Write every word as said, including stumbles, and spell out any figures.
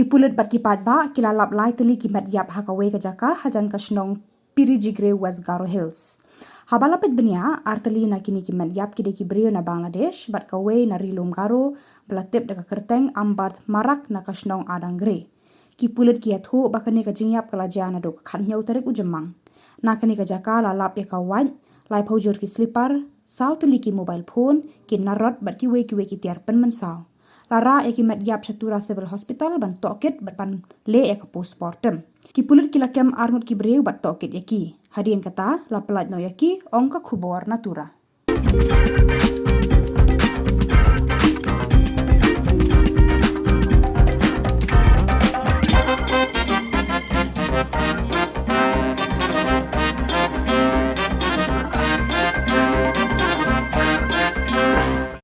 Ki pulit bad ki paidbah ki la lap lai tylli ki met ïap ha kawei ka jaka hajan ka shnong Pirijigre, West Garo Hills. Haba la peit bniah, ar tylli na kine ki met ïap ki dei ki briew na Bangladesh bad kawei na Ri Lum Garo, ba la tip da ka kyrteng Ambarth Marak na ka shnong Adangre. Ki pulit ki ïathuh ba kane ka jingïap ka la jia naduh ka khathynñiew tarik u Jymmang. Na kane ka jaka la lap ïa ka wait, laiphew jur ki slipar, saw tylli ki mobile phone, ki narod bad kiwei kiwei ki tiar pynmynsaw. La rah ïa ki met ïap sha Tura Civil Hospital ban tohkit bad ban leh ïa ka postmortem. Ki pulit ki la kem arngut ki briew bad tohkit ïa ki. Hadien kata, la pyllait noh ïa ki, ong ka khubor na Tura.